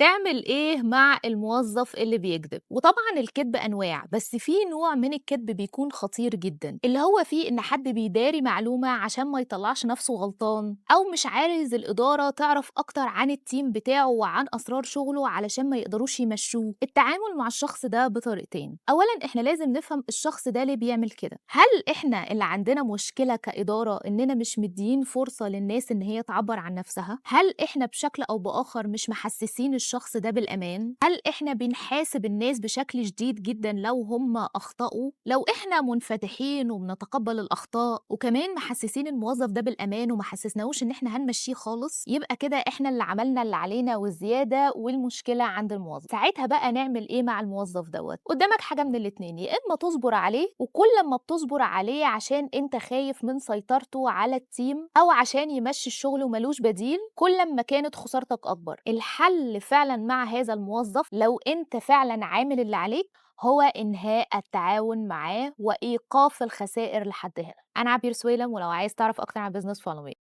تعمل إيه مع الموظف اللي بيكذب؟ وطبعًا الكذب أنواع، بس في نوع من الكذب بيكون خطير جدًا، اللي هو فيه إن حد بيداري معلومة عشان ما يطلعش نفسه غلطان، أو مش عايز الإدارة تعرف أكتر عن ال team بتاعه وعن أسرار شغله علشان ما يقدروش يمشوه. التعامل مع الشخص ده بطريقتين، أولًا إحنا لازم نفهم الشخص ده ليه بيعمل كده، هل إحنا اللي عندنا مشكلة كإدارة إننا مش مديين فرصة للناس إن هي تعبر عن نفسها؟ هل إحنا بشكل أو بآخر مش محسسين الشخص ده بالأمان؟ هل إحنا بنحاسب الناس بشكل شديد جدًا لو هم أخطأوا؟ لو إحنا منفتحين وبنتقبل الأخطاء وكمان محسسين الموظف ده بالأمان وما حسسناهوش إن إحنا هنمشيه خالص، يبقى كده إحنا اللي عملنا اللي علينا والزيادة والمشكلة عند الموظف. ساعتها بقى نعمل إيه مع الموظف دوت؟ قدامك حاجة من الاتنين، يا إما تصبر عليه، وكل ما بتصبر عليه عشان أنت خايف من سيطرته على ال team أو عشان يمشي الشغل وملوش بديل، كل ما كانت خسارتك أكبر. الحل فعلا مع هذا الموظف لو أنت فعلا عامل اللي عليك هو إنهاء التعاون معاه وإيقاف الخسائر لحد هنا. أنا عبير سويلم، ولو عايز تعرف أكتر عن business follow me.